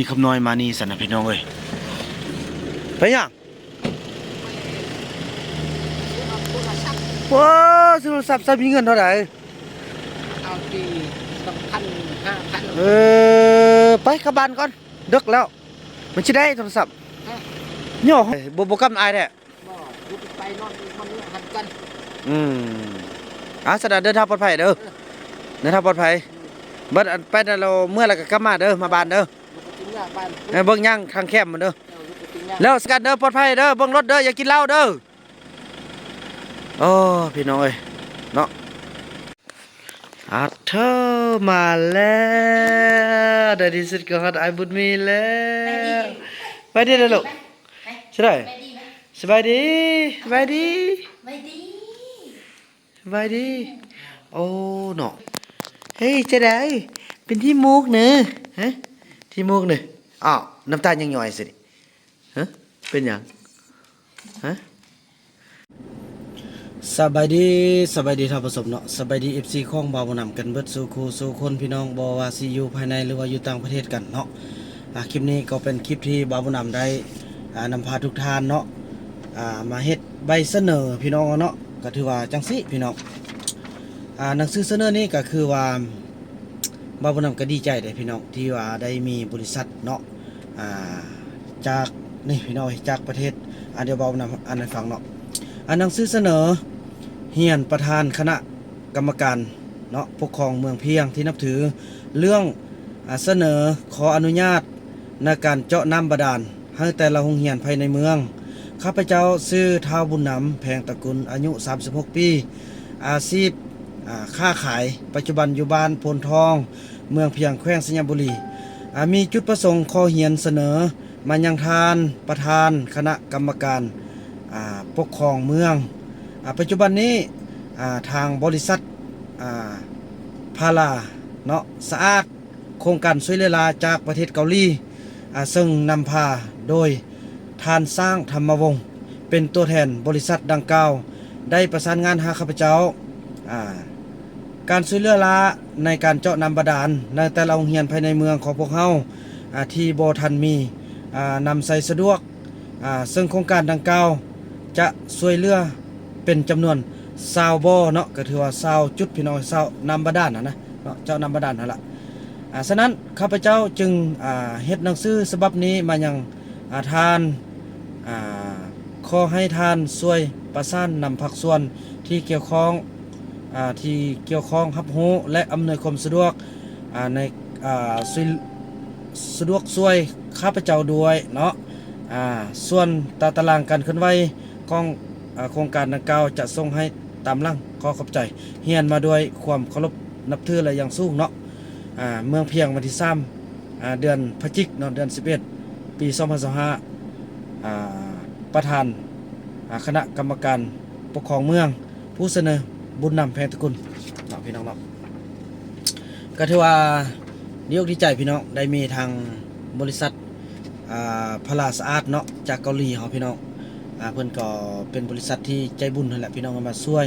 ມີຄຳນ້ອຍມານີ້ຊັ້ນນະພີ່ນ້ອງເອີຍ. ໄປຫຍັງ? ໂອ້ ຊື້ໂທລະສັບ ໃຊ້ມີເງິນເທົ່າໃດ? ເອົາທີ່ສອງພັນ ຫ້າພັນ. ເອີ ໄປກັບບ້ານກ່ອນ ດຶກແລ້ວ ມັນຊິໄດ້ໂທລະສັບ. ຫະ? ໂຍ ບໍ່ ບໍ່ກັບອາຍແທ້. ບໍ່ ໄປນອນອີກບ່ອນໜຶ່ງຫັ້ນກັນ. ອືມ ອາ ສະນັ້ນເດີນທາງປອດໄພເດີ. ເອີ ເດີນທາງປອດໄພ. ອືມ ບັດອັນໄປນັ້ນແລ້ວ ເມື່ອແລ້ວກໍກັບມາເດີ ມາບ້ານເດີ. ເອີ ເບິ່ງຍ່າງທາງແຄມມັນເດີ. ເອີ ແລ້ວສະກັນເດີ ປອດໄພເດີ ເບິ່ງລົດເດີ ຢ່າກິນເຫຼົ້າເດີ. ໂອ້ ພີ່ນ້ອງເອີຍເນາະ. ອາເທີ ມາແລ້ວ ໃນທີ່ສຸດກໍຮອດອ້າຍບຸນມີແລ້ວ. ສະບາຍດີເດີລູກ. ສະບາຍດີ ສະບາຍດີ ສະບາຍດີ ສະບາຍດີ. ໂອ້ ເນາະ ເຮີ້ຍ ຈັ່ງໃດ ເປັນຂີ້ມູກເນີ ຮະ ຂີ້ມູກເນີ. ອ້າວ ນ້ຳຕາຍັງຍ້ອຍຊິນີ້ ຮະ ເປັນຫຍັງ ຮະ? ສະບາຍດີ ສະບາຍດີທ່ານຜູ້ຊົມເນາະ ສະບາຍດີ ເອັຟຊີ ຂອງບ່າວບຸນນຳກັນເບິດສູ່ຄູ່ສູ່ຄົນ ພີ່ນ້ອງ ບໍ່ວ່າຊິຢູ່ພາຍໃນ ຫຼືວ່າຢູ່ຕ່າງປະເທດກັນເນາະ. ອາ ຄລິບນີ້ກໍເປັນຄລິບທີ່ບ່າວບຸນນຳໄດ້ ອາ ນຳພາທຸກທ່ານເນາະ ອາ ມາເຮັດໃບສະເໜີພີ່ນ້ອງເນາະ. ກໍຖືວ່າຈັ່ງຊີ້ພີ່ນ້ອງ ອາ ໜັງສືສະເໜີນີ້ກໍຄືວ່າ ບ່າວບຸນນຳກໍດີໃຈເດ້ພີ່ນ້ອງ ທີ່ວ່າໄດ້ມີບໍລິສັດເນາະ ອາ ຈາກ ນີ້ພີ່ນ້ອງ ຈາກປະເທດ ອາ ດຽວບ່າວບຸນນຳອ່ານໃຫ້ຟັງເນາະ. ອາ ໜັງສືສະເໜີຮຽນປະທານຄະນະ ກຳມະການເນາະ ປົກຄອງເມືອງພຽງທີ່ນັບຖື ເລື່ອງ ອາ ສະເໜີຂໍອະນຸຍາດໃນການເຈາະນ້ຳບາດານໃຫ້ແຕ່ລະໂຮງຮຽນພາຍໃນເມືອງ. ຂ້າພະເຈົ້າຊື່ ທ້າວ ບຸນນຳ ແພງຕະກຸນ ອາຍຸ ສາມສິບຫົກ ປີ ອາຊີບ ອາ ຄ້າຂາຍ ປັດຈຸບັນຢູ່ບ້ານໂພນທອງ ເມືອງພຽງ ແຂວງໄຊຍະບູລີ. ອາ ມີຈຸດປະສົງຂໍຮຽນສະເໜີ ມາຍັງທ່ານປະທານຄະນະກຳມະການ ອາ ປົກຄອງເມືອງ. ອາ ປັດຈຸບັນນີ້ ອາ ທາງບໍລິສັດ ອາ ພາລາເນາະ ສະອາດ ໂຄງການຊ່ວຍເຫຼືອລ້າຈາກປະເທດເກົາຫຼີ ອາ ເຊິ່ງນຳພາໂດຍທ່ານ ຊ້າງ ທຳມະວົງ ເປັນຕົວແທນບໍລິສັດດັ່ງກ່າວ ໄດ້ປະສານງານຫາຂ້າພະເຈົ້າ. ອາ ການຊ່ວຍເຫຼືອລ້າໃນການເຈາະນ້ຳບາດານໃນແຕ່ລະໂຮງຮຽນພາຍໃນເມືອງຂອງພວກເຮົາ ອາ ທີ່ບໍ່ທັນມີ ອາ ນຳໃຊ້ສະດວກ ອາ ເຊິ່ງໂຄງການດັ່ງກ່າວຈະຊ່ວຍເຫຼືອເປັນຈຳນວນຊາວບໍ່ເນາະ ກໍຖືວ່າຊາວຈຸດ ພີ່ນ້ອງ ຊາວ ນ້ຳບາດານຫັ້ນນະເນາະ ເຈາະນ້ຳບາດານຫັ້ນລະ. ອາ ສະນັ້ນ ຂ້າພະເຈົ້າຈຶ່ງ ອາ ເຮັດໜັງສືສະບັບນີ້ມາຍັງ ອາ ທ່ານ ອາ ຂໍໃຫ້ທ່ານຊ່ວຍປະສານນຳພາກສ່ວນທີ່ກ່ຽວຂ້ອງ ອາ ທີ່ກ່ຽວຂ້ອງຮັບຮູ້ ແລະ ອຳນວຍຄວາມສະດວກ ອາ ໃນ ອາ ສະ ສະດວກຊ່ວຍຂ້າພະເຈົ້າດ້ວຍເນາະ. ອາ ສ່ວນຕາຕະລາງການເຄື່ອນໄຫວຂອງ ອາ ໂຄງການດັ່ງກ່າວຈະສົ່ງໃຫ້ຕາມຫຼັງ. ຂໍຂອບໃຈ. ຮຽນມາດ້ວຍຄວາມເຄົາລົບນັບຖື ແລະ ຢ່າງສູງເນາະ. ອາ ເມືອງພຽງ ວັນທີສາມ ອາ ເດືອນພະຈິກເນາະ ເດືອນສິບເອັດ ປີສອງພັນຊາວຫ້າ ອາ ປະທານ ອາ ຄະນະກຳມະການປົກຄອງເມືອງ ຜູ້ສະເໜີ ບຸນນຳ ແພງຕະກຸນເນາະ ພີ່ນ້ອງເນາະ. ກໍຖືວ່າດີອົກດີໃຈ ພີ່ນ້ອງ ໄດ້ມີທາງບໍລິສັດ ອາ ພາລາສະອາດເນາະ ຈາກເກົາຫຼີເຮົາ ພີ່ນ້ອງ. ອາ ເພິ່ນກໍເປັນບໍລິສັດທີ່ໃຈບຸນຫັ້ນແຫຼະ ພີ່ນ້ອງ ມາຊ່ວຍ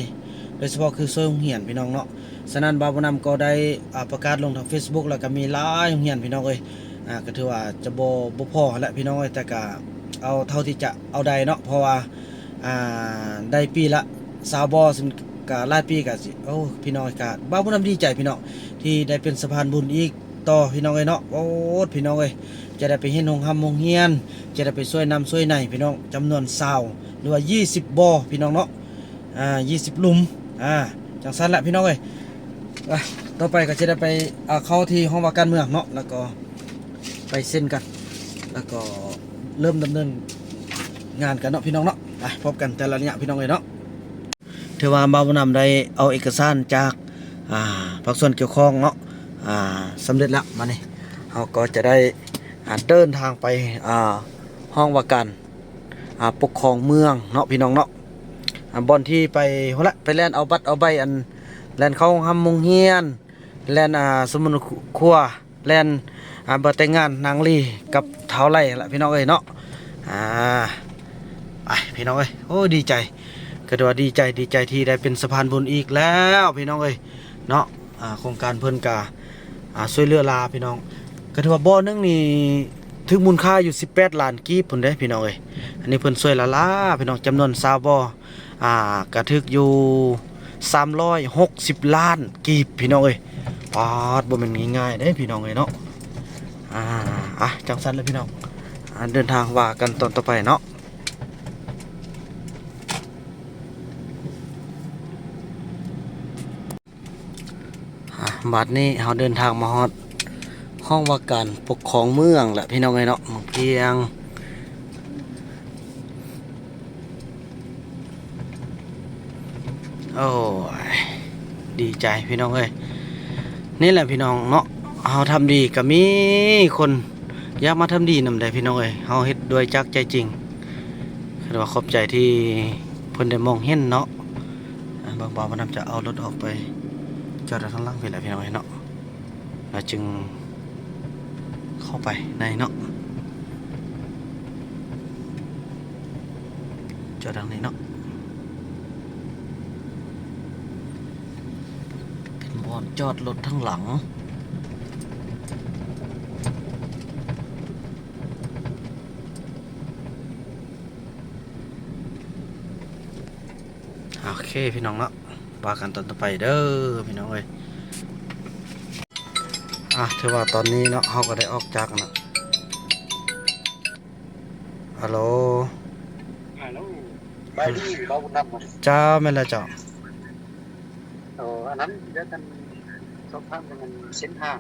ໂດຍສະເພາະຄືຊ່ວຍໂຮງຮຽນ ພີ່ນ້ອງເນາະ. ສະນັ້ນ ບ່າວບຸນນຳກໍໄດ້ ອາ ປະກາດລົງທາງເຟສບຸກ ແລ້ວກໍມີຫຼາຍໂຮງຮຽນ ພີ່ນ້ອງເອີຍ. ອາ ກໍຖືວ່າຈະບໍ່ ບໍ່ພໍຫັ້ນແຫຼະ ພີ່ນ້ອງເອີຍ ແຕ່ກໍເອົາເທົ່າທີ່ຈະເອົາໄດ້ເນາະ ເພາະວ່າ ອາ ໄດ້ປີລະຊາວບໍ່ ຊຶ່ງກະຫຼາຍປີກະຊິ ໂອ້ ພີ່ນ້ອງເອີຍ ກະບ່າວບຸນນຳດີໃຈ ພີ່ນ້ອງ ທີ່ໄດ້ເປັນສະພານບຸນອີກຕໍ່ ພີ່ນ້ອງເອີຍເນາະ. ໂອ້ ພີ່ນ້ອງເອີຍ ຈະໄດ້ໄປເຮັດໂຮງຮ່ຳໂຮງຮຽນ ຈະໄດ້ໄປຊ່ວຍນ້ຳຊ່ວຍໃນ ພີ່ນ້ອງ ຈຳນວນຊາວ ຫຼືວ່າ ຊາວບໍ່ ພີ່ນ້ອງເນາະ. ອາ ຊາວລຸ່ມ ອາ ຈັ່ງຊັ້ນລະ ພີ່ນ້ອງເອີຍ. ອາ ຕໍ່ໄປກໍຈະໄດ້ໄປ ອາ ເຂົ້າທີ່ຫ້ອງວ່າການເມືອງເນາະ ແລ້ວກໍໄປເຊັນກັນ ແລ້ວກໍເລີ່ມດຳເນີນງານກັນເນາະ ພີ່ນ້ອງເນາະ. ໄປພົບກັນແຕ່ລະໄລຍະ ພີ່ນ້ອງເອີຍເນາະ. ຖືວ່າບ່າວບຸນນຳໄດ້ເອົາເອກະສານຈາກ ອາ ພາກສ່ວນກ່ຽວຂ້ອງເນາະ ອາ ສຳເລັດແລ້ວ. ມານີ້ເຮົາກໍຈະໄດ້ ອາ ເດີນທາງໄປ ອາ ຫ້ອງວ່າການ ອາ ປົກຄອງເມືອງເນາະ ພີ່ນ້ອງເນາະ. ອາ ບ່ອນທີ່ໄປພຸ້ນລະ ໄປແລ່ນເອົາບັດເອົາໃບ ອັນ ແລ່ນເຂົ້າໂຮງຮ່ຳໂຮງຮຽນ ແລ່ນ ອາ ສົມມຸນຄົວ ແລ່ນ ອາ ເບີດແຕ່ງງານນາງລີກັບທ້າວໄຫຼລະ ພີ່ນ້ອງເອີຍເນາະ. ອາ ໄປ ພີ່ນ້ອງເອີຍ. ໂອ້ ດີໃຈ ກໍຖືວ່າດີໃຈ ດີໃຈທີ່ໄດ້ເປັນສະພານບຸນອີກແລ້ວ ພີ່ນ້ອງເອີຍເນາະ. ອາ ໂຄງການເພິ່ນກະ ອາ ຊ່ວຍເຫຼືອຫຼາຍ ພີ່ນ້ອງ. ກໍຖືວ່າບໍ່ໜຶ່ງນີ້ ຖືກມູນຄ່າຢູ່ສິບແປດລ້ານກີບພຸ້ນເດ້ພີ່ນ້ອງເອີຍ. ອັນນີ້ເພິ່ນຊ່ວຍລ້າໆ ພີ່ນ້ອງ, ຈຳນວນຊາວບໍ່ ອ່າ ກະຖືກຢູ່ສາມຮ້ອຍຫົກສິບລ້ານກີບພີ່ນ້ອງເອີຍ. ປາດ ບໍ່ແມ່ນງ່າຍໆເດ້ພີ່ນ້ອງເອີຍເນາະ. ອ່າ ອ່ະ ຈັ່ງຊັ້ນແຫຼະພີ່ນ້ອງ, ອ່າ ເດີນທາງວ່າກັນຕອນຕໍ່ໄປເນາະ. ອ່ະ ບັດນີ້ເຮົາເດີນທາງມາຮອດຫ້ອງວ່າການປົກຄອງເມືອງແລ້ວພີ່ນ້ອງເອີຍເນາະ, ເມືອງພຽງ. ໂອ້ຍ ດີໃຈພີ່ນ້ອງເອີຍ. ນີ້ແຫຼະພີ່ນ້ອງເນາະ, ເຮົາທຳດີກໍມີຄົນຢາກມາທຳດີນຳໄດ໋ພີ່ນ້ອງເອີຍ. ເຮົາເຮັດດ້ວຍຈາກໃຈຈິງ. ຄືວ່າຂອບໃຈທີ່ເພິ່ນໄດ້ມອງເຫັນເນາະ. ອ່າ ເບິ່ງ ບ່າວນຳຈະເອົາລົດອອກໄປຈອດໄວ້ທາງຫຼັງພີ້ແຫຼະພີ່ນ້ອງເອີຍເນາະ, ແລ້ວຈຶ່ງເຂົ້າໄປໃນເນາະ. ຈອດທາງນີ້ເນາະ, ເປັນບ່ອນຈອດລົດທາງຫຼັງ. ໂອເຄພີ່ນ້ອງເນາະ, ວ່າກັນຕອນຕໍ່ໄປເດີພີ່ນ້ອງເອີຍ. ອ່ະ ຖືວ່າຕອນນີ້ເນາະ ເຮົາກໍໄດ້ອອກຈາກນະ. ຮັລໂຫຼ ຮັລໂຫຼ ສະບາຍດີ ບ່າວບຸນນຳ. ເຈົ້າ ແມ່ນແລ້ວເຈົ້າ. ເອີ ອັນນັ້ນ ດຽວກັນ ສອບຖາມເລື່ອງເສັ້ນທາງ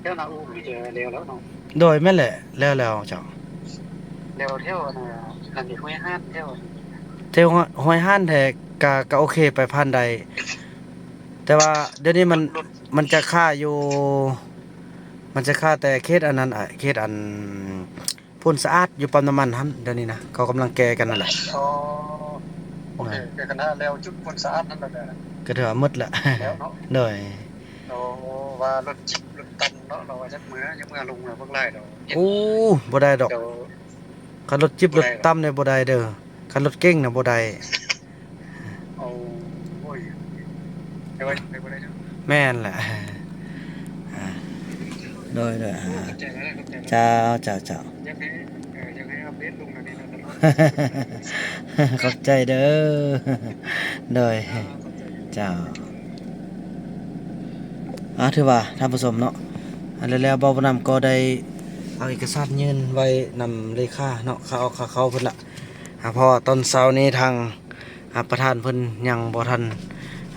ແຖວນາອູ່ນີ້ຈະແລ້ວແລ້ວເນາະ? ໂດຍ ແມ່ນແຫຼະ ແລ້ວແລ້ວເຈົ້າ. ແລ້ວແຖວອັນນັ້ນ ຫ້ວຍຮ້ານ ແຖວ ແຖວຫ້ວຍຮ້ານແທ້ ກະ ກະໂອເຄ ໄປຜ່ານໄດ້, ແຕ່ວ່າດຽວນີ້ມັນ ມັນຈະຄາຢູ່ ມັນຈະຄາແຕ່ເຂດອັນນັ້ນ ເຂດອັນ ໂພນສະອາດຢູ່ປ້ຳນ້ຳມັນຫັ້ນ ດຽວນີ້ນະ ເຂົາກຳລັງແກ້ກັນນັ້ນແຫຼະ. ອໍ ໂອເຄ ແກ້ກັນນະ ແລ້ວຈຸດໂພນສະອາດນັ້ນແລ້ວກະ ກະຖືວ່າໝົດລະ ແລ້ວເນາະ. ໂດຍ ໂອ້ ວ່າລົດຈິບລົດຕຳເນາະ ລາວວ່າຈັກເມືອ ຍັງເມືອລົງລະ ບັກຫຼາຍດອກ. ໂອ້ ບໍ່ໄດ້ດອກ ຄັນລົດຈິບລົດຕຳນີ້ບໍ່ໄດ້ເດີ, ຄັນລົດເກັງນະບໍ່ໄດ້. ໂອ້ຍ ແຕ່ວ່າໄປບໍ່ໄດ້ເດີ. ແມ່ນແຫຼະ ອ່າ ໂດຍ ໂດຍ ອ່າ ຂອບໃຈຫຼາຍໆ ຂອບໃຈຫຼາຍໆ. ເຈົ້າ ເຈົ້າ ເຈົ້າ ຢາກໃຫ້ ເອີ ຢາກໃຫ້ອັບເດດລົງອັນນີ້ນະຕະຫຼອດ. ຂອບໃຈເດີ ໂດຍ ອ່າ ຂອບໃຈ ເຈົ້າ. ອ່າ ຖືວ່າທ່ານຜູ້ຊົມເນາະ ອັນແລ້ວ ບ່າວບຸນນຳກໍໄດ້ເອົາເອກະສານຍື່ນໄວ້ນຳເລຂາເນາະ ຄ່າອອກຄ່າເຂົ້າເພິ່ນລະ. ອ່າ ເພາະວ່າຕອນເຊົ້ານີ້ທາງ ອ່າ ປະທານເພິ່ນຍັງບໍ່ທັນ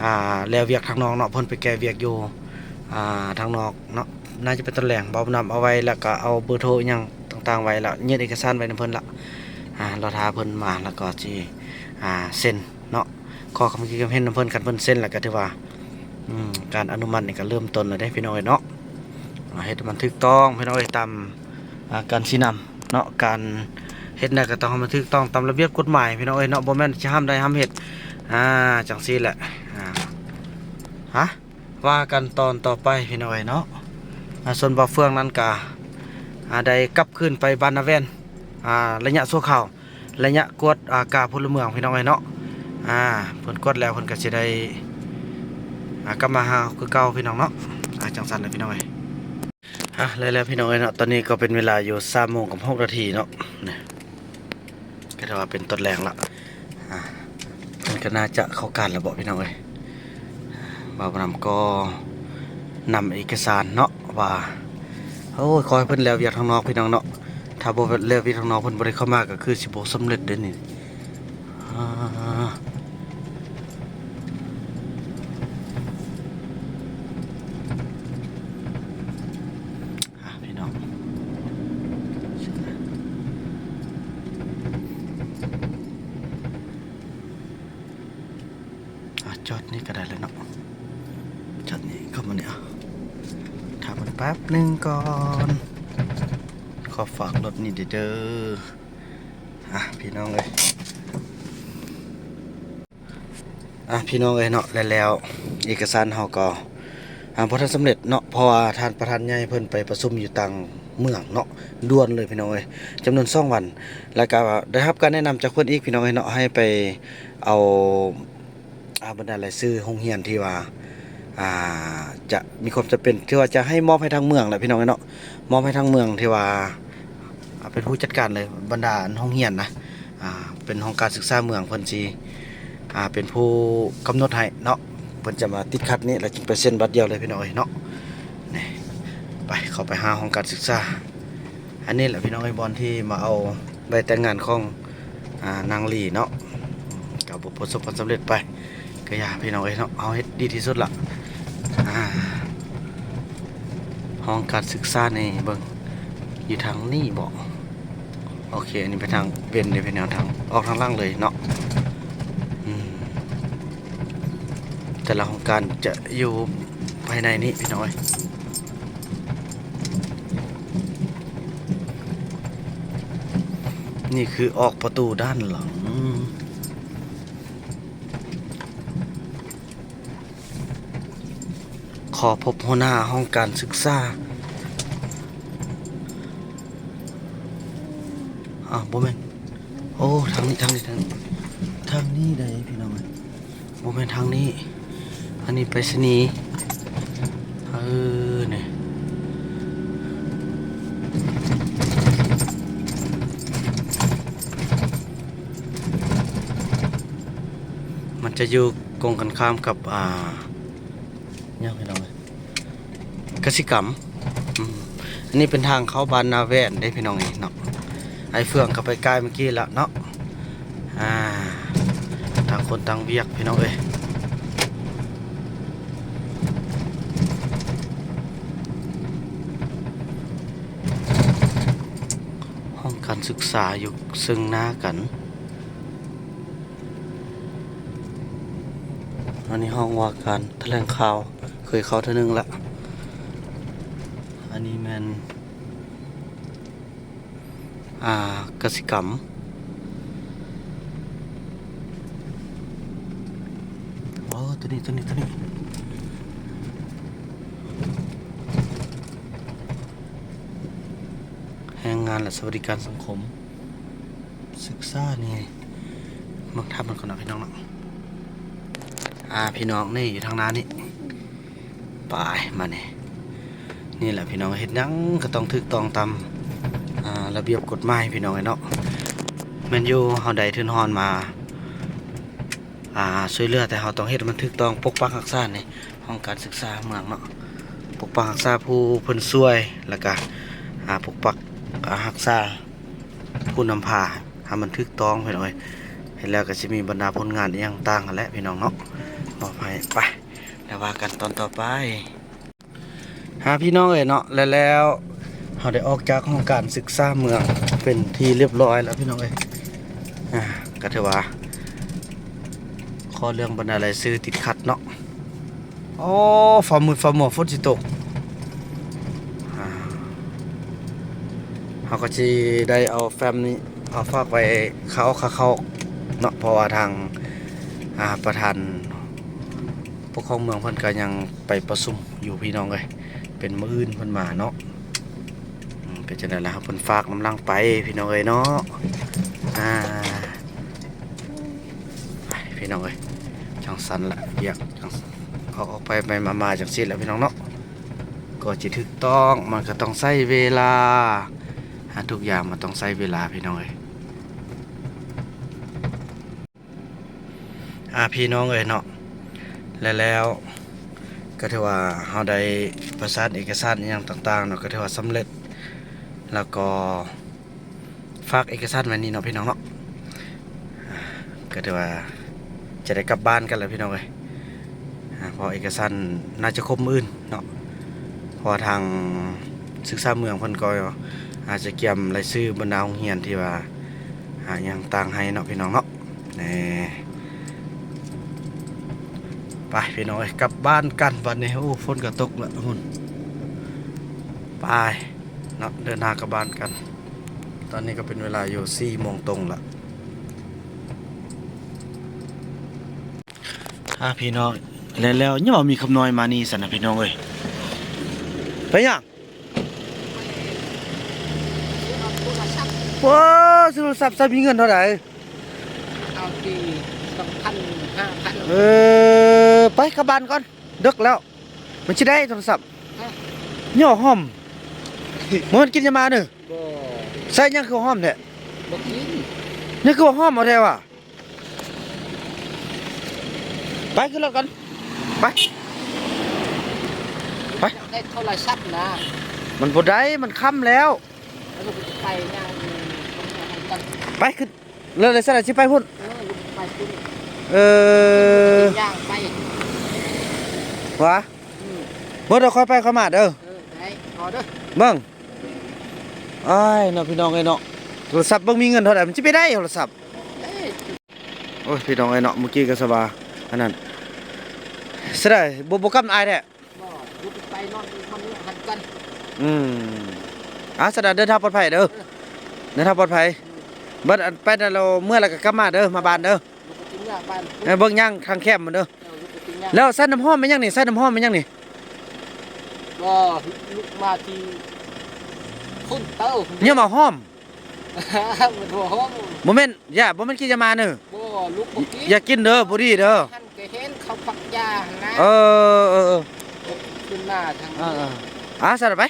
ອ່າ ແລ້ວວຽກທາງນອກເນາະ, ເພິ່ນໄປແກ້ວຽກຢູ່ ອ່າ ທາງນອກເນາະ, ໜ້າຈະເປັນຕອນແລງ. ບ່າວບຸນນຳເອົາໄວ້ ແລ້ວກໍເອົາເບີໂທອີ່ຫຍັງຕ່າງໆໄວ້ ແລ້ວຍື່ນເອກະສານໄວ້ນຳເພິ່ນລະ. ອ່າ ລໍຖ້າເພິ່ນມາ ແລ້ວກໍຊິ ອ່າ ເຊັນເນາະ, ຂໍຄຳຄິດຄຳເຫັນນຳເພິ່ນ. ຄັນເພິ່ນເຊັນແລ້ວກໍຖືວ່າ ອືມ ການອະນຸມັດນີ້ກໍເລີ່ມຕົ້ນແລ້ວເດ້ພີ່ນ້ອງເອີຍເນາະ. ອ່າ ເຮັດໃຫ້ມັນຖືກຕ້ອງພີ່ນ້ອງເອີຍ ຕາມ ອ່າ ການຊີ້ນຳເນາະ, ການເຮັດແນວໃດກໍຕ້ອງໃຫ້ມັນຖືກຕ້ອງຕາມລະບຽບກົດໝາຍພີ່ນ້ອງເອີຍເນາະ, ບໍ່ແມ່ນຊິຫ້າມໄດ້ຫ້າມເຮັດ ອ່າ ຈັ່ງຊີ້ແຫຼະ. ອ່າ ຮະ ວ່າກັນຕອນຕໍ່ໄປພີ່ນ້ອງເອີຍເນາະ. ອ່າ ສ່ວນບ່າວເຟືອງນັ້ນກະ ອ່າ ໄດ້ກັບຄືນໄປບ້ານນາແວ່ນ ອ່າ ໄລຍະຊົ່ວຄາວ ໄລຍະກວດ ອ່າ ກາພົນລະເມືອງພີ່ນ້ອງເອີຍເນາະ. ອ່າ ເພິ່ນກວດແລ້ວເພິ່ນກໍຊິໄດ້ ອ່າ ກັບມາຫາເຮົາຄືເກົ່າພີ່ນ້ອງເນາະ. ອ່າ ຈັ່ງຊັ້ນແຫຼະພີ່ນ້ອງເອີຍ. ອ່ະ ແລ້ວໆ ພີ່ນ້ອງເອີຍເນາະ, ຕອນນີ້ກໍເປັນເວລາຢູ່ສາມໂມງກັບຫົກນາທີເນາະ. ນີ້ ກໍຖືວ່າເປັນຕອນແລງລະ. ອ່າ ເພິ່ນກໍໜ້າຈະເຂົ້າການແລ້ວເບາະພີ່ນ້ອງເອີຍ. ບ່າວບຸນນຳກໍນຳເອກະສານເນາະ ວ່າ ໂອ້ຍ ຂໍໃຫ້ເພິ່ນແລ້ວວຽກທາງນອກພີ່ນ້ອງເນາະ, ຖ້າບໍ່ແລ້ວວຽກທາງນອກ ເພິ່ນບໍ່ໄດ້ເຂົ້າມາ ກໍຄືຊິບໍ່ສຳເລັດເດ້ນີ້. ອ່າ ອ່ະ ພີ່ນ້ອງ ອ່ະ ຈອດນີ້ກໍໄດ້ແລ້ວເນາະ, ຈອດນີ້ເຂົ້າມານີ້. ອ່ະ ຖ້າເພິ່ນແປັບໜຶ່ງກ່ອນ, ຂໍຝາກລົດນີ້ເດີ. ອ່ະ ພີ່ນ້ອງເອີຍ ອ່ະ ພີ່ນ້ອງເອີຍເນາະ, ແລ້ວ ແລ້ວເອກະສານເຮົາກໍ ອ່າ ບໍ່ທັນສຳເລັດເນາະ, ເພາະວ່າທ່ານປະທານໃຫຍ່ເພິ່ນໄປປະຊຸມຢູ່ຕ່າງເມືອງເນາະ, ດ່ວນເລີຍພີ່ນ້ອງເອີຍ, ຈຳນວນສອງວັນ. ແລ້ວກໍໄດ້ຮັບການແນະນຳຈາກເພິ່ນອີກ ພີ່ນ້ອງເອີຍເນາະ, ໃຫ້ໄປເອົາ ອ່າ ບັນດາລາຍຊື່ໂຮງຮຽນທີ່ວ່າ ອ່າ ຈະມີຄວາມຈຳເປັນ ທີ່ວ່າຈະໃຫ້ມອບໃຫ້ທາງເມືອງແຫຼະ ພີ່ນ້ອງເອີຍເນາະ, ມອບໃຫ້ທາງເມືອງທີ່ວ່າ ເປັນຜູ້ຈັດການເລີຍ ບັນດາໂຮງຮຽນນະ ອ່າ ເປັນຫ້ອງການສຶກສາເມືອງ ເພິ່ນຊິ ອ່າ ເປັນຜູ້ກຳນົດໃຫ້ເນາະ. ເພິ່ນຈະມາຕິດຂັດນີ້ ແລ້ວຈຶ່ງໄປເຊັນບັດດຽວເລີຍພີ່ນ້ອງເອີຍເນາະ. ນີ້ ໄປ ເຂົ້າໄປຫາຫ້ອງການສຶກສາ. ອັນນີ້ແຫຼະພີ່ນ້ອງເອີຍ ບ່ອນທີ່ມາເອົາໃບແຕ່ງງານຂອງ ອ່າ ນາງລີເນາະ. ກໍບໍ່ປະສົບຜົນສຳເລັດໄປ ກໍຢ່າພີ່ນ້ອງເອີຍເນາະ, ເຮົາເຮັດດີທີ່ສຸດລະ. ອ່າ ຫ້ອງການສຶກສານີ້ເບິ່ງ ຢູ່ທາງນີ້ບໍ? ໂອເຄ ອັນນີ້ໄປທາງເວັນເດ້ພີ່ນ້ອງ, ທາງ ອອກທາງຫຼັງເລີຍເນາະ. ອືມ ແຕ່ລະຫ້ອງການຈະຢູ່ພາຍໃນນີ້ພີ່ນ້ອງເອີຍ. ນີ້ຄືອອກປະຕູດ້ານຫຼັງ. ຂໍພົບຫົວໜ້າຫ້ອງການສຶກສາ. ອ້າວ ບໍ່ແມ່ນ. ໂອ້ ທາງນີ້ ທາງນີ້ ທາງນີ້ ທາງນີ້ໃດ໋ພີ່ນ້ອງເອີຍ. ບໍ່ແມ່ນທາງນີ້ ອັນນີ້ໄປສະນີ. ເອີ ນີ້ ມັນຈະຢູ່ກົງກັນຂ້າມກັບ ອ່າ ຫຍັງພີ່ນ້ອງເອີຍ ກະສິກຳ. ອືມ ອັນນີ້ເປັນທາງເຂົ້າບ້ານນາແວ່ນເດ້ພີ່ນ້ອງເອີຍເນາະ. ອ້າຍເຟືອງກໍໄປກາຍເມື່ອກີ້ລະເນາະ. ອ່າ ຕ່າງຄົນຕ່າງວຽກພີ່ນ້ອງເອີຍ. ຫ້ອງການສຶກສາຢູ່ເຊິ່ງໜ້າກັນ. ອັນນີ້ຫ້ອງວ່າການຖະແຫຼງຂ່າວ ເຄີຍເຂົ້າເທື່ອໜຶ່ງລະ. ອັນນີ້ແມ່ນ ອ່າ ກະສິກຳ. ອໍ ໂຕນີ້ ໂຕນີ້ ໂຕນີ້ ແຮງງານ ແລະ ສະຫວັດດີການສັງຄົມ ສຶກສານີ້ ເບິ່ງຖ້ຳມັນກ່ອນເນາະພີ່ນ້ອງເນາະ. ອ່າ ພີ່ນ້ອງ ນີ້ຢູ່ທາງໜ້ານີ້ ໄປມານີ້ ນີ້ແຫຼະພີ່ນ້ອງ ເຮັດຫຍັງກໍຕ້ອງຖືກຕ້ອງຕາມ ອ່າ ລະບຽບກົດໝາຍພີ່ນ້ອງເອີຍເນາະ. ແມ່ນຢູ່ ເຮົາໄດ້ທຶນຮອນມາ ອ່າ ຊ່ວຍເຫຼືອ ແຕ່ເຮົາຕ້ອງເຮັດໃຫ້ມັນຖືກຕ້ອງ ປົກປັກຮັກສານີ້ ຫ້ອງການສຶກສາເມືອງເນາະ ປົກປັກຮັກສາຜູ້ເພິ່ນຊ່ວຍ ແລ້ວກະ ອ່າ ປົກປັກ ອ່າ ຮັກສາຜູ້ນຳພາໃຫ້ມັນຖືກຕ້ອງພີ່ນ້ອງເອີຍ. ເຮັດແລ້ວກໍຊິມີບັນດາຜົນງານອີ່ຫຍັງຕ່າງຫັ້ນແຫຼະພີ່ນ້ອງເນາະ ມອບໃຫ້. ໄປ ແລ້ວວ່າກັນຕອນຕໍ່ໄປ. ຫາ ພີ່ນ້ອງເອີຍເນາະ ແລະ ແລ້ວເຮົາໄດ້ອອກຈາກຫ້ອງການສຶກສາເມືອງເປັນທີ່ລຽບຮ້ອຍແລ້ວພີ່ນ້ອງເອີຍ. ອ່າ ກໍຖືວ່າ ຂໍເລື່ອງບັນດາລາຍຊື່ຕິດຂັດເນາະ. ໂອ້ ຟ້າມືດຟ້າມົວ ຝົນຊິຕົກ. ອ່າ ເຮົາກໍຊິໄດ້ເອົາແຟ້ມນີ້ ເອົາຝາກໄວ້ຄາອອກຄາເຂົ້າເນາະ ເພາະວ່າທາງ ອ່າ ປະທານ ປົກຄອງເມືອງເພິ່ນກໍຍັງໄປປະຊຸມຢູ່ພີ່ນ້ອງເອີຍ ເປັນມື້ອື່ນເພິ່ນມາເນາະ. ອືມ ເປັນຈັ່ງໃດລະ ເພິ່ນຝາກນຳຫຼັງໄປພີ່ນ້ອງເອີຍເນາະ. ອ່າ ໄປພີ່ນ້ອງເອີຍ ຈັ່ງຊັ້ນລະ ວຽກຈັ່ງ ອອກ ອອກໄປໄປມາໆ ຈັ່ງຊີ້ລະພີ່ນ້ອງເນາະ. ກໍຊິຖືກຕ້ອງ ມັນກໍຕ້ອງໃຊ້ເວລາ ຫາ ທຸກຢ່າງມັນຕ້ອງໃຊ້ເວລາພີ່ນ້ອງເອີຍ. ອ່າ ພີ່ນ້ອງເອີຍເນາະ ແລະ ແລ້ວກໍຖືວ່າເຮົາໄດ້ປະສານເອກະສານອີ່ຫຍັງຕ່າງໆເນາະ ກໍຖືວ່າສຳເລັດ ແລ້ວກໍຝາກເອກະສານໄວ້ນີ້ເນາະ ພີ່ນ້ອງເນາະ. ກໍຖືວ່າຈະໄດ້ກັບບ້ານກັນແລ້ວພີ່ນ້ອງເອີຍ. ອ່າ ເພາະເອກະສານໜ້າຈະຄົບມື້ອື່ນເນາະ ເພາະວ່າທາງສຶກສາເມືອງເພິ່ນກໍອາດຈະກຽມລາຍຊື່ບັນດາໂຮງຮຽນທີ່ວ່າ ອ່າ ຫຍັງຕ່າງໃຫ້ເນາະ ພີ່ນ້ອງເນາະ. ແນ່ ໄປພີ່ນ້ອງເອີຍ ກັບບ້ານກັນບັດນີ້. ໂອ້ ຝົນກໍຕົກລະພຸ້ນ. ໄປເນາະ ເດີນທາງກັບບ້ານກັນ. ຕອນນີ້ກໍເປັນເວລາຢູ່ສີ່ໂມງຕົງລະ. ອ່າ ພີ່ນ້ອງ ແລ້ວ ແລ້ວຍັງວ່າມີຄຳນ້ອຍມານີ້ຊັ້ນນະ ພີ່ນ້ອງເອີຍ. ໄປຫຍັງ? ໂທລະສັບ. ວ້າ ຊື້ໂທລະສັບ ໃຊ້ມີເງິນເທົ່າໃດ? ເອົາທີ່ສອງພັນ ຫ້າພັນ. ເອີ ໄປກັບບ້ານກ່ອນ ເດິກແລ້ວ. ມັນຊິໄດ້ໂທລະສັບ. ຫະ? ຫຍໍ້ຫອມ. ບໍ່ແມ່ນກິນຢາມາເດີ. ບໍ່. ໃສ່ຫຍັງຄືຫອມແທ້? ບໍ່ກິນ. ຫຍັງຄືວ່າຫອມເອົາແທ້ວະ? ໄປຂຶ້ນລົດກ່ອນ ໄປ ໄປ. ຢາກໄດ້ໂທລະສັບນະ. ມັນບໍ່ໄດ້ ມັນຄ່ຳແລ້ວ. ແລ້ວກໍໄປຍ່າງ ໄປຂຶ້ນ ແລ້ວ ແລ້ວຊັ້ນຊິໄປພຸ້ນ. ເອີ ໄປພຸ້ນ. ເອີ ຍ່າງໄປ ຫວາ? ອືມ ບໍ່ ດຽວຄ່ອຍໄປຄ່ອຍມາເດີ. ເອີ ໄດ້ ລໍເດີ ເບິ່ງ. ອ້າຍເນາະ ພີ່ນ້ອງເອີຍເນາະ ໂທລະສັບເບິ່ງມີເງິນເທົ່າໃດ ມັນຊິໄປໄດ້ໂທລະສັບ. ໂອ້ຍ ພີ່ນ້ອງເອີຍເນາະ ມື້ກີ້ກໍສະບາຍ ອັນນັ້ນ ສະໄດ ບໍ່ ບໍ່ກັບອ້າຍແທ້. ບໍ່ ໄປນອນມັນຫັນກັນ. ອືມ ອາ ສະໄດ ເດີນທາງປອດໄພເດີ. ເອີ ເດີນທາງປອດໄພ. ອືມ ບັດໄປນັ້ນແລ້ວ ເມື່ອແລ້ວກໍກັບມາເດີ ມາບ້ານເດີ. ເອີ ເບິ່ງຍ່າງທາງແຄມມັນເດີ. ເອີ ແລ້ວໃສ່ນ້ຳຫອມແມ່ນຫຍັງນີ້? ໃສ່ນ້ຳຫອມແມ່ນຫຍັງນີ້? ບໍ່ ລຸກມາທີ່ພຸ້ນເຕີ ເຍາະມາຫອມ. ບໍ່ຫອມ ບໍ່ແມ່ນ ຢ່າ ບໍ່ແມ່ນຂີ້ຢາມາເນີ. ບໍ່ ລູກບໍ່ກິນ ຢ່າກິນເດີ ບໍ່ດີເດີ. ຫັ້ນກໍເຫັນເຂົາປັກຢາຫັ້ນນະ. ເອີ ເອີ ເອີ ຂຶ້ນມາທາງ ເອີ ເອີ ອາ ຊັ້ນໄປ. ເອີ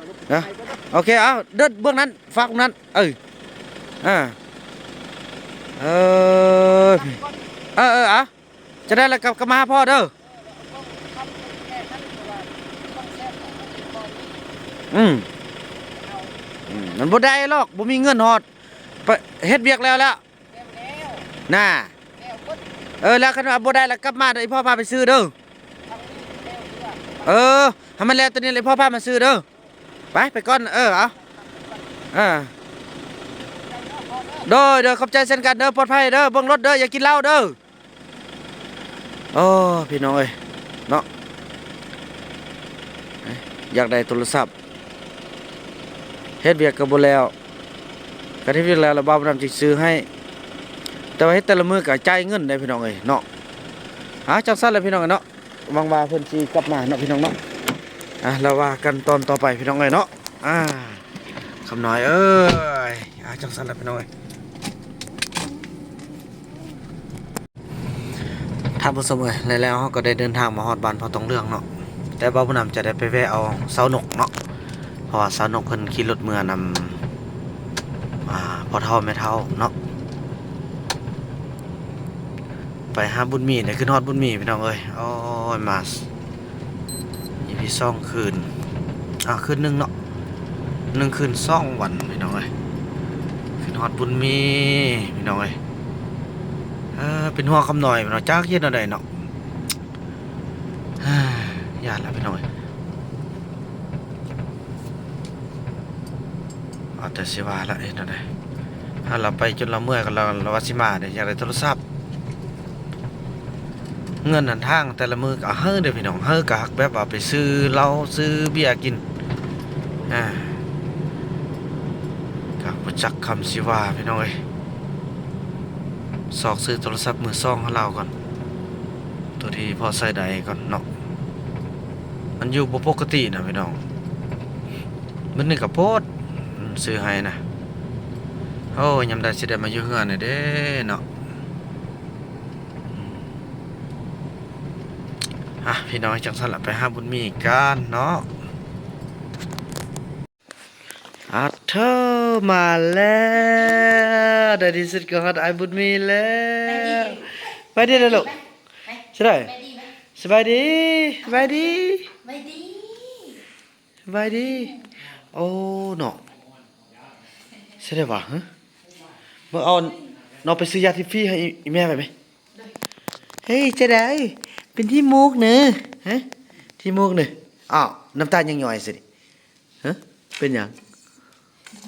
ລູກໄປເດີ. ໂອເຄ ເອົາ ເດີເບື້ອງນັ້ນ ຝາກນັ້ນ ເອີ ອາ ເອີ ເອີ ເອີ ເອົາ ຈະໄດ້ລະກັບ ກັບມາຫາພໍ່ເດີ. ອືມ ອືມ ມັນບໍ່ໄດ້ຫຼອກ ບໍ່ມີເງິນຮອດ ໄປເຮັດວຽກແລ້ວລະນະ. ເອີ ແລ້ວຄັນວ່າບໍ່ໄດ້ລະກັບມາເດີ ອີ່ພໍ່ພາໄປຊື້ເດີ. ເອີ ໃຫ້ມັນແລ້ວໂຕນີ້ລະ ອີ່ພໍ່ພາມາຊື້ເດີ. ໄປ ໄປກ່ອນ ເອີ ເອົາ ເອີ ໂດຍ ໂດຍ ຂອບໃຈເຊັ່ນກັນເດີ ປອດໄພເດີ ເບິ່ງລົດເດີ ຢ່າກິນເຫຼົ້າເດີ. ໂອ້ ພີ່ນ້ອງເອີຍເນາະ ຢາກໄດ້ໂທລະສັບ ເຮັດວຽກກໍບໍ່ແລ້ວ ຄັນເຮັດວຽກແລ້ວລະບ່າວບຸນນຳຈຶ່ງຊື້ໃຫ້ ແຕ່ວ່າເຮັດແຕ່ລະມື້ກໍຈ່າຍເງິນໄດ໋ ພີ່ນ້ອງເອີຍເນາະ. ອາ ຈັ່ງຊັ້ນລະ ພີ່ນ້ອງເນາະ ຫວັງວ່າເພິ່ນຊິກັບມາເນາະ ພີ່ນ້ອງເນາະ. ອາ ແລ້ວວ່າກັນຕອນຕໍ່ໄປ ພີ່ນ້ອງເອີຍເນາະ. ອາ ຄຳນ້ອຍເອີຍ ອາ ຈັ່ງຊັ້ນລະ ພີ່ນ້ອງເອີຍ ທ່ານຜູ້ຊົມເອີຍ ແລະແລ້ວເຮົາກໍໄດ້ເດີນທາງມາຮອດບ້ານພໍ່ທອງເຫຼືອງເນາະ ແຕ່ບ່າວບຸນນຳຈະໄດ້ໄປແວະເອົາສາວນົກເນາະ ເພາະວ່າສາວນົກເພິ່ນຂີ່ລົດເມືອນຳ ອາ ພໍ່ເຖົ້າແມ່ເຖົ້າເນາະ. ໄປຫາບຸນມີ ໄດ້ຂຶ້ນຮອດບຸນມີ ພີ່ນ້ອງເອີຍ. ໂອ້ຍ ມາອີພີສອງຄືນ ອາ ຄືນໜຶ່ງເນາະ ໜຶ່ງຄືນສອງວັນ ພີ່ນ້ອງເອີຍ. ຂຶ້ນຮອດບຸນມີ ພີ່ນ້ອງເອີຍ ເອີ ເປັນຫ່ວງຄຳນ້ອຍເນາະ ຈັກເຮັດແນວໃດເນາະ. ຢ້ານລະ ພີ່ນ້ອງເອີຍ. ເອົາແຕ່ຊິວ່າລະ ເຮັດແນວໃດ ຖ້າລາວໄປຈົນລາວເມື່ອຍ ກໍລາວ ລາວວ່າຊິມາເດ້ ຢາກໄດ້ໂທລະສັບ. ເງິນຫັ້ນທາງແຕ່ລະມື້ກໍໃຫ້ເດ້ພີ່ນ້ອງ ໃຫ້ກໍແບບວ່າໄປຊື້ເຫຼົ້າຊື້ເບຍກິນ ອາ ກໍບໍ່ຈັກຄຳຊິວ່າ ພີ່ນ້ອງເອີຍ. ຊອກຊື້ໂທລະສັບມືສອງໃຫ້ລາວກ່ອນ ໂຕທີ່ພໍໃຊ້ໄດ້ກ່ອນເນາະ. ມັນຢູ່ບໍ່ປົກກະຕິນະພີ່ນ້ອງ ມື້ນີ້ກໍໂພດ ຊື້ໃຫ້ນະ. ໂອ້ຍ ຍາມໃດຊິໄດ້ມາຢູ່ເຮືອນແດ່ເນາະ. ອາ ພີ່ນ້ອງ ຈັ່ງຊັ້ນລະ ໄປຫາບຸນມີກັນເນາະ. ອາເທີ ມາແລ້ວ ໃນທີ່ສຸດກໍຮອດອ້າຍບຸນມີແລ້ວ. ສະບາຍດີເດີລູກ ສະບາຍດີ ສະບາຍດີ ສະບາຍດີ ສະບາຍດີ ສະບາຍດີ. ໂອ້ ເນາະ ສະບາຍດີຫວາ ຮະ ເບິ່ງເອົາ ນ້ອງໄປຊື້ຢາທີ່ຟຣີໃຫ້ອີ່ແມ່ໄປໄໝ. ເຮີ້ຍ ຈັ່ງໃດ ເປັນຂີ້ມູກເນີ ຮະ ຂີ້ມູກເນີ. ອ້າວ ນ້ຳຕາຍັງຍ້ອຍຊິ ຮະ ເປັນຫຍັງ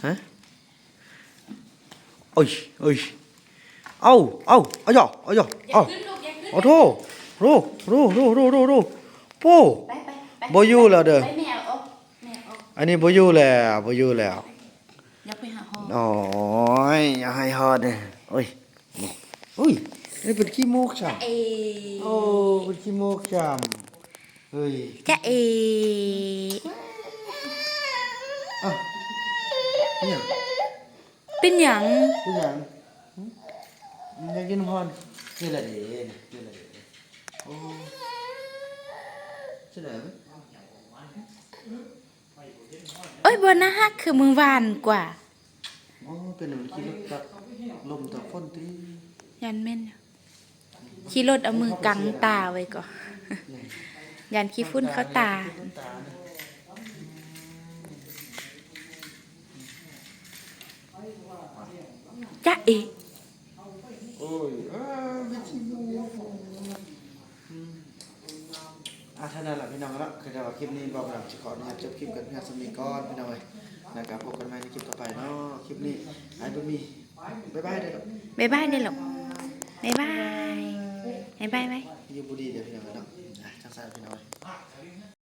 ຮະ. ໂອ້ຍ ໂອ້ຍ ເອົາ ເອົາ ອາຢາ ອາຢາ ເອົາ ໂອ້ໂທ ໂທ ໂທ ໂທ ໂທ ໂທ ໂທ ໂອ້ ໄປ ໄປ ໄປ ບໍ່ຢູ່ແລ້ວເດີ ໄປ ແມ່ເອົາອອກ ແມ່ເອົາອອກ ອັນນີ້ບໍ່ຢູ່ແລ້ວ ບໍ່ຢູ່ແລ້ວ ຢ່າໄປຫາຮອດ ໂອ້ຍ ຢ່າໃຫ້ຮອດເດີ ໂອ້ຍ ໂອ້ຍ ນີ້ເປັນຂີ້ມູກຊ້ຳ ເອ ໂອ້ ເປັນຂີ້ມູກຊ້ຳ ເຮີ້ຍ ຈະເອ ເອົ້າ ເປັນຫຍັງ? ເປັນຫຍັງ? ເປັນຫຍັງ? ຫຶ? ຢາກກິນນ້ຳຮ້ອນ? ນີ້ລະເດ ນີ້ລະເດ ໂອ້ ຊິໄດ້ ໂອ້ຍ ບໍ່ໜ້າຮັກຄືມື້ວານກວ່າ. ອໍ ເປັນລົມ ຂີ່ລົດຕາ ລົມຕາຝົນຕິ? ຢ້ານແມ່ນ. ຂີ່ລົດເອົາມືກັງຕາໄວ້ກໍ ຢ້ານຂີ້ຝຸ່ນເຂົ້າຕາ. ຈະເອ. ໂອ້ຍ ເອີ ວິທີຢູ່ ອືມ ອ່າ ເທົ່ານັ້ນລະພີ່ນ້ອງເນາະ. ຄືແຕ່ວ່າຄລິບນີ້ ບ່າວບຸນນຳຊິຂໍອະນຸຍາດຈົບຄລິບກັນພຽງສ່ຳນີ້ກ່ອນພີ່ນ້ອງເອີຍ ແລ້ວກໍພົບກັນໃໝ່ໃນຄລິບຕໍ່ໄປເນາະ. ຄລິບນີ້ອ້າຍບຸນມີ ບາຍບາຍເດີລູກ ບາຍບາຍເດີລູກ ບາຍບາຍ ບາຍບາຍໄວ້ ຢູ່ບໍ່ດີເດີພີ່ນ້ອງເອີຍເນາະ. ອ່າ ຈັ່ງຊັ້ນພີ່ນ້ອງເອີຍ.